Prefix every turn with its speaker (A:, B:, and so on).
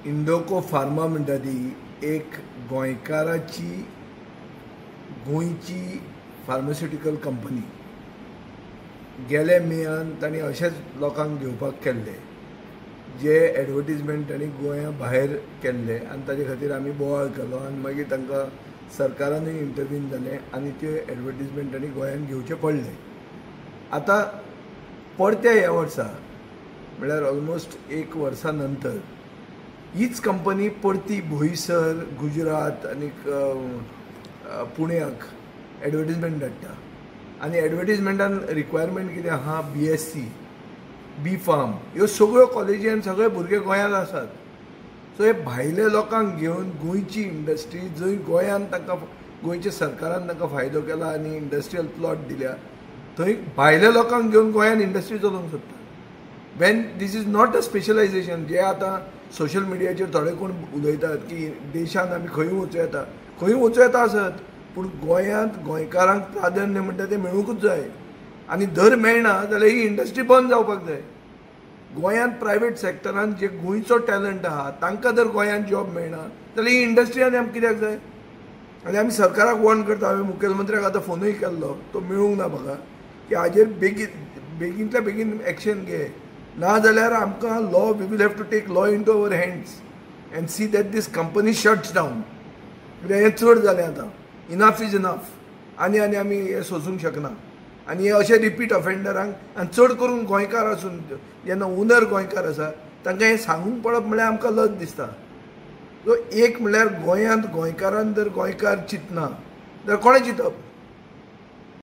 A: Indoco pharma म्हणटा ती एक गोंयकाराची गोंयची फार्मास्युटिकल कंपनी. गेले मेयान तांणी अशेंच लोकांक घेवपाक केल्ले जे एडवर्टीजमेंट तांणी गोंया भायर केल्ले आनी ताजे खातीर आमी बोवाळ केलो आनी मागीर तांकां सरकारानूय इंटरवीन जालें आनी ते एडवर्टीजमेंट तांणी गोंयान घेवचे पडले. आतां परत्या ह्या वर्सा म्हळ्यार ऑलमोस्ट एक वर्सा नंतर हीच कंपनी परती बोईसर, गुजरात आनी पुण्याक एडवर्टीजमेंट धाडटा आनी एडवर्टीजमेंटान रिक्वायरमेंट कितें आहा, BSc, B farm ह्यो सगळ्यो कॉलेजी आनी सगळे भुरगे गोंयांत आसात. सो हे भायले लोकांक घेवन गोंयची इंडस्ट्री जंय गोंयांत तांकां गोंयच्या सरकारान तांकां फायदो केला आनी इंडस्ट्रियल प्लॉट दिल्या थंय भायल्या लोकांक घेवन गोंयांत इंडस्ट्री चलोवंक सोदता. When this is not a specialisation. जे आतां सोशल मिडियाचेर थोडे कोण उलयतात की देशांत आमी खंय वचूं येता, खंय वचूं येता आसत, पूण गोंयांत गोंयकारांक प्राधान्य म्हणटा तें मेळुंकूच जाय आनी जर मेळना जाल्यार ही इंडस्ट्री बंद जावपाक जाय. गोंयांत प्रायवेट सॅक्टरान जे गोंयचो टॅलंट आहा तांकां जर गोंयांत जॉब मेळना जाल्यार ही इंडस्ट्री आनी आमकां कित्याक जाय. आनी आमी सरकाराक वॉर्न करता. हांवें मुखेलमंत्र्याक आतां फोनूय केल्लो, तो मेळूंक ना म्हाका, की हाजेर बेगीन बेगींतल्या बेगीन एक्शन घे, ना जाल्यार आमकां law, we will have to take law into our hands and see that this company shuts down. कित्याक हें चड जालें आतां, इनफ is enough. आनी आनी आमी हें सोसूंक शकना. आनी हे अशे रिपीट ऑफेंडरांक आनी चड करून गोंयकार आसून जेन्ना ओनर गोंयकार आसा तांकां हें सांगूंक पडप म्हळ्यार आमकां लज दिसता. सो एक म्हळ्यार गोंयांत गोंयकारान जर गोंयकार चिंतना जाल्यार कोणें चिंतप?